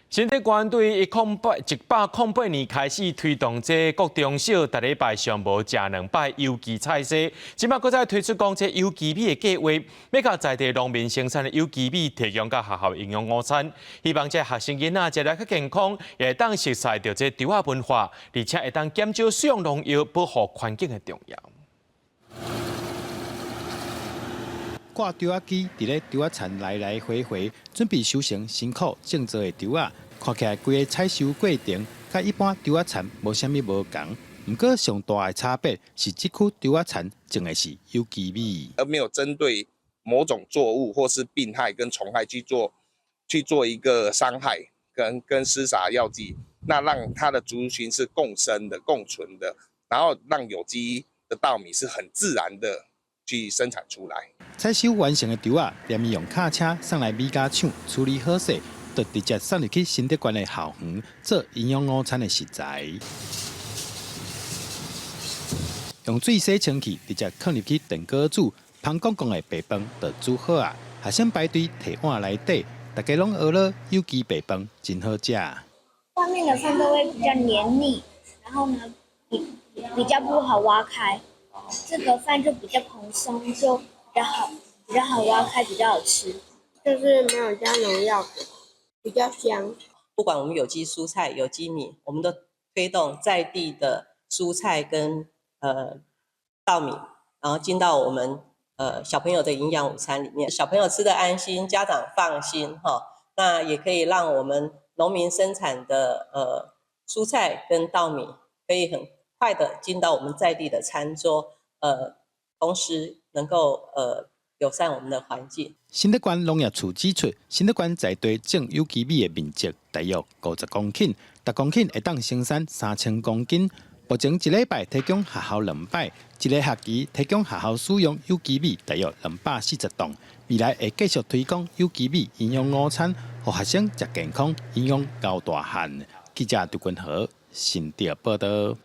新竹縣對108零八年開始推動這國中小，逐禮拜上無食兩擺有機菜色，這擺閣再推出講這有機米的計劃，欲共在地農民生產的有機米提供予學校營養午餐，希望這學生囡仔食來較健康，也會當熟悉著這稻仔文化，而且會當減少使用農藥、保護環境的重要。掛稻仔機佇咧稻仔田來來回回，準備收成辛苦種植的稻仔。看起來規个採收過程，佮一般稻仔田無啥物無仝。毋過上大的差別是，這區稻仔田種的是有機米，而沒有針對某種作物或是病害跟蟲害去做一個傷害跟施灑藥劑，那讓它的族群是共生的、共存的，然後讓有機的稻米是很自然的去生產出來。採收完成的稻仔，連伊用卡車送來米加廠處理好勢，就直接送入去新竹縣的校園做營養午餐的食材。用水洗清氣，直接囥入去電鍋煮，芳光光的白飯就煮好啊！學生排隊提碗內底，大家攏學了有機白飯真好食。外面的飯都會比較黏膩，然後呢，比較不好挖開。這個飯就比較蓬鬆，就比較好挖開，比較好吃。就是沒有加農藥的，比較香。不管我們有機蔬菜、有機米，我們都推動在地的蔬菜跟稻米，然後進到我們小朋友的營養午餐裡面，小朋友吃得安心，家長放心哈。那也可以讓我們農民生產的蔬菜跟稻米可以很快的進到我們在地的餐桌，同時能夠友善我們的環境。新竹縣農業處指出，新竹縣在地種有機米的面積大約50公頃，逐公頃會當生產3000公斤。目前一禮拜提供學校兩擺，一个學期提供學校使用有機米大約240噸。未來會繼續推廣有機米營養午餐，予學生食健康、營養𠢕大漢。記者杜君和新竹報道。